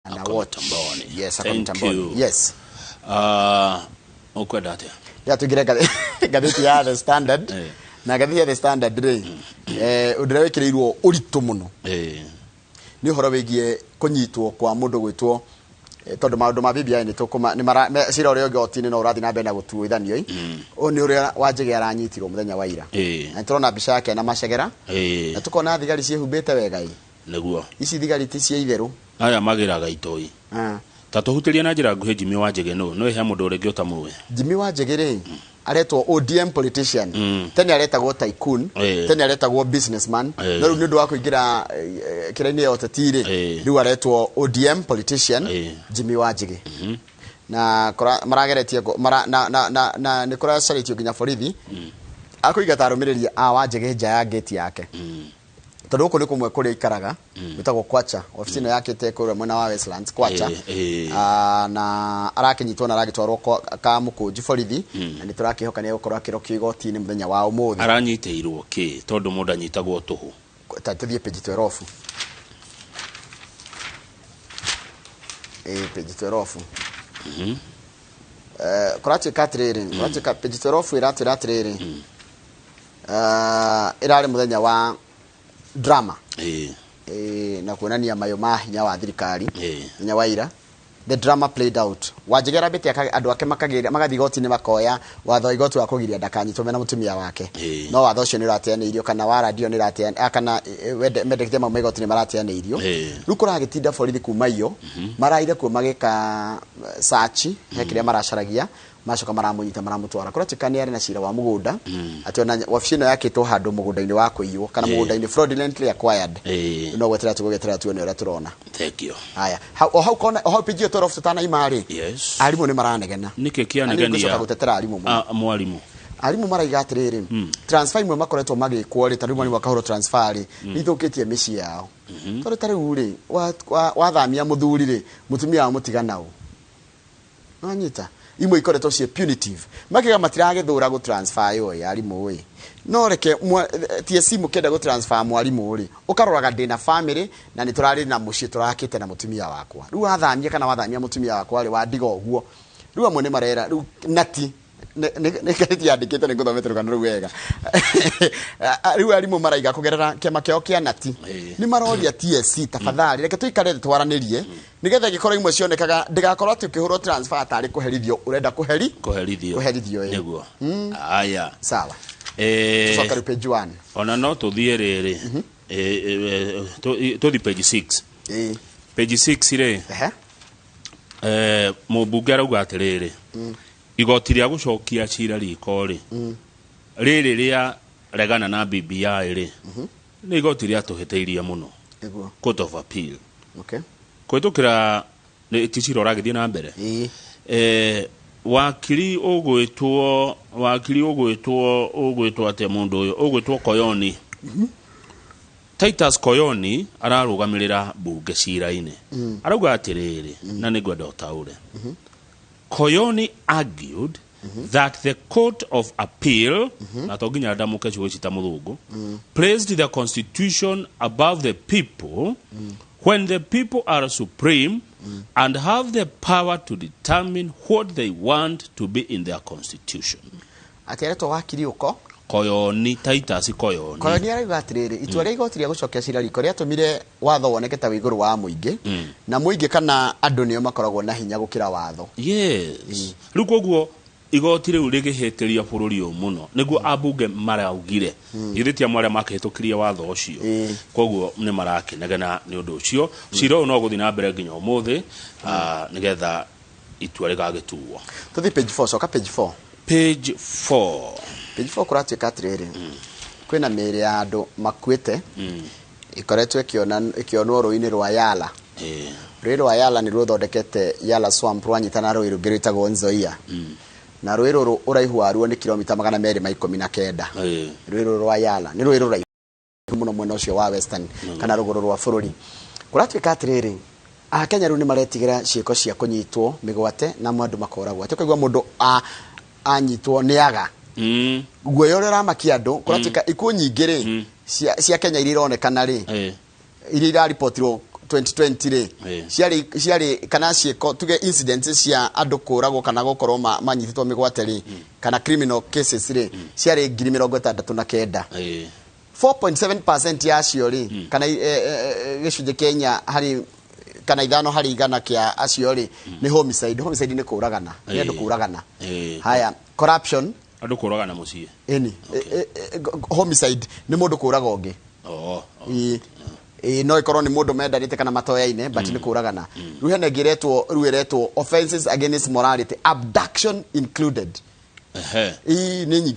Na Ako watch. mtamboni. Yes, ako Thank mtamboni. you. Yes. Ah, ukwenda atia? Ya tugire ngathĩti ya The Standard. Eh. Na ngathĩti ya The Standard rĩ, ũndũ ũrĩa wĩkĩrĩirwo ũritũ mũno nĩ ũhoro wĩgiĩ kũnyitwo kwa mũndũ gwĩtwo, tondũ maũndũ ma BBI nĩ tũkũma nĩ mara cira ũrĩa ũngĩ no ũrathiĩ na mbere na gũtuithanio ĩ. Ũyũ nĩ ũrĩa Wanjĩgĩ aranyitirwo mũthenya wa ira. Na nĩtũrona mbica yake na macegera. Na tũkona thigari ciĩhumbĩte wega ĩ. Nĩguo. Ici thigari ti cia itherũ. Aya magĩraga itoi. Ta tũhutĩrie na njĩra nguhĩ Jimmy Wanjĩgĩ nũ? No he mũndũ ũrĩngĩ ũtamũĩ. Jimmy Wanjĩgĩ rĩ, aretwo ODM politician. Tene aretagwo tycoon, tene aretagwo businessman. No rĩu nĩ ũndũ wa kũingĩra kĩrainĩ ya ũteti rĩ, rĩu aretwo ODM politician Jimmy Wanjĩgĩ. Na marageretie mara, na, na, na, na nĩ kũracarĩtio nginya borithi akũingata arũmĩrĩri a Wanjĩgĩ nja ya gate yake. Tondũ gũkũ nĩ kũmwe kũrĩa ikaraga, gwĩtagwo Kwacha, obici ĩno yakĩte kũrĩa mwena wa Westlands Kwacha. Na arakĩnyitwo na aragĩtwarwo Kamũkũnji borithi, na nĩ tũrakĩhoka nĩ egũkorwo akĩrokio igoti-inĩ mũthenya wa ũmũthĩ. Aranyitĩirwo kĩ? Tondũ mũndũ anyitagwo tũhũ. Ta tũthiĩ page 12. Page 12. Kũratuĩka atĩrĩrĩ, kũratuĩka page 12 ĩratwĩra atĩrĩrĩ, ĩrarĩ mũthenya wa drama. Na kuonania mayũ ma hinya wa thirikari. Mũthenya wa ira the drama played out. Wanjĩgĩ arambĩte andũ ake magathiĩ igoti-inĩ makoya watho wa igoti wa kũgiria ndakanyitwo mena mũtumia wake. No watho ũcio nĩ ũrateanĩirio, kana wa radio nĩ ũrateanĩirio, kana mendekithia mau ma igoti nĩ marateanĩirio. Rĩu kũragĩtinda borithi kuma iyo, maraire kuo magĩka search, he kĩrĩa maracaragia, macoka maramũnyita maramũtwara. Kũratuĩka nĩ arĩ na cira wa mũgũnda, atĩ ona wabici ĩno yakĩtwo handũ mũgũnda-inĩ wa kũiywo, kana mũgũnda-inĩ fraudulently acquired. No gweterera tũgũgĩeterera tuone ũrĩa tũrona. Thank you. Haya, o hau kona, o hau page ĩyo 12 tũtanaima rĩ. Arimũ nĩ maranegena. Nĩkĩ kĩanegenia? Na nĩ ngũcoka gũtetera arimũ mũno. Mwarimũ. Arimũ maraiga atĩrĩrĩ, transfer imwe makoretwo magĩkwo rĩ, ta rĩu mwarimũ akahũrwo transfer rĩ, nĩ ithũkĩtie mĩciĩ yao. Tondũ ta rĩu rĩ, wathamia mũthuri rĩ, mũtumia wa mũtigana ũ. Nĩwanyita? Imwe ikoretwo ciĩ punitive. Makiuga matiragĩthũra gũ transfer ĩyo ĩ arimũ ĩ. No reke TSC mũkĩenda gũ transfer mwarimũ rĩ, ũkaroraga ndĩna family na nĩ tũrarĩ na mũciĩ tũrakĩte na mũtumia wakwa. Rĩu wathamia kana wathamia mũtumia wakwa rĩ, wandiga ũguo. Rĩu amwe nĩ marera, rĩu nati nĩ ngathĩti yandĩkĩte nĩ ngũthomete rũgano rũu wega. Rĩu arimũ maraiga kũgerera kĩama kĩao kĩa nati. Nĩ maroria TSC tafadhali reke tũikare thĩ twaranĩrie nĩgetha ingĩkorwo imwe cionekaga ndĩgakorwo atĩ ũkĩhũrwo transfer tarĩ kũherithio ũrenda kũheri? Kũherithio. Kũherithio, ĩ. Nĩguo. Aya. Sawa. Tũcoke rĩu page 1. Ona no tũthiĩ rĩrĩ. Tũthiĩ page 6. Page 6 rĩ. Mũmbunge arauga atĩrĩrĩ. Igoti rĩa gũcokia cira riko rĩ. Rĩrĩ rĩa regana na BBI rĩ. Nĩ igoti rĩatũhĩtĩirie mũno. Court of Appeal. Kũhĩtũkĩra nĩ ti cira ũragĩthiĩ na mbere. Wakiri ũgwĩtwo, wakiri ũgwĩtwo, ũgwĩtwo atĩa mũndũ ũyũ? Ũgwĩtwo Koyoni. Titus Koyoni ararũgamĩrĩra mbunge cira-inĩ. Arauga atĩrĩrĩ, na nĩngwenda ũtaũre. Koyoni argued that the Court of Appeal, na to nginya ndamũke ciugo ici ta mũthũngũ, placed the constitution above the people when the people are supreme and have the power to determine what they want to be in their constitution. Atĩ aretwo wakiri ũko? Koyoni, Titus Koyoni. Koyoni arauga atĩrĩrĩ, itua rĩa igoti rĩa gũcokia cira riko rĩatũmire watho woneke ta wĩ igũrũ wa mũingĩ, na mũingĩ kana andũ nĩo makoragwo na hinya gũkĩra watho. Yes. Rĩu koguo igoti rĩu rĩgĩhĩtĩria bũrũri ũyũ mũno, nĩguo ambunge maraugire. Githĩ ti amwe arĩa makĩhĩtũkirie watho ũcio. Koguo nĩ marakĩnegena nĩ ũndũ ũcio. Cira ũyũ no gũthiĩ na mbere nginya ũmũthĩ, nĩgetha itua rĩgagĩtuo. Tũthiĩ page 4, coka page 4. Page 4. Page 4 kũratuĩka atĩrĩrĩ, kwĩna mĩĩrĩ ya andũ makuĩte, ĩkoretwo ĩkĩonwo rũĩ-inĩ rwa Yala. Rũĩ rwa Yala nĩ rũthondekete Yala Swamp rwanyitana rũĩ rũngĩ rwĩtagwo Nzoia. Na rũĩ rũrũ ũraihu waruo nĩ kilomita magana merĩ ma ikũmi na kenda. Rũĩ rũrũ rwa Yala nĩ rũĩ rũraihu mũno mwena ũcio wa Western kana rũgũrũ rwa bũrũri. Kũratuĩka atĩrĩrĩ, Akenya rĩu nĩ maretigĩra ciĩko cia kũnyitwo mĩgwate na andũ makoragwo. Atĩ ũkaigua mũndũ anyitwo nĩ aga. Guoya ũrĩa ũramakia andũ, kũratuĩka ikuũ nyingĩ rĩ, cia Kenya iria ironekana rĩ, iria iraripotirwo 2020 rĩ, ciarĩ kana ciĩko, tuge incidents cia andũ kũragwo kana gũkorwo manyitĩtwo mĩgwate rĩ, kana criminal cases rĩ, ciarĩ 69,000. 4.7% yacio rĩ, kana gĩcunjĩ kĩa 4 harĩ kana 5% kĩa acio rĩ, nĩ homicide. Homicide nĩ kũragana, nĩ andũ kũragana. Haya, corruption. Andũ kũragana mũciĩ. Ĩni. Homicide nĩ mũndũ kũraga ũngĩ. Oh. Ĩ, no ĩkorwo nĩ mũndũ mendanĩte kana matoyaine, but nĩ kũragana. Rĩu hena ĩngĩ ĩretwo, rĩu ĩretwo offenses against morality, abduction included. Ĩ, nĩ nyingĩ.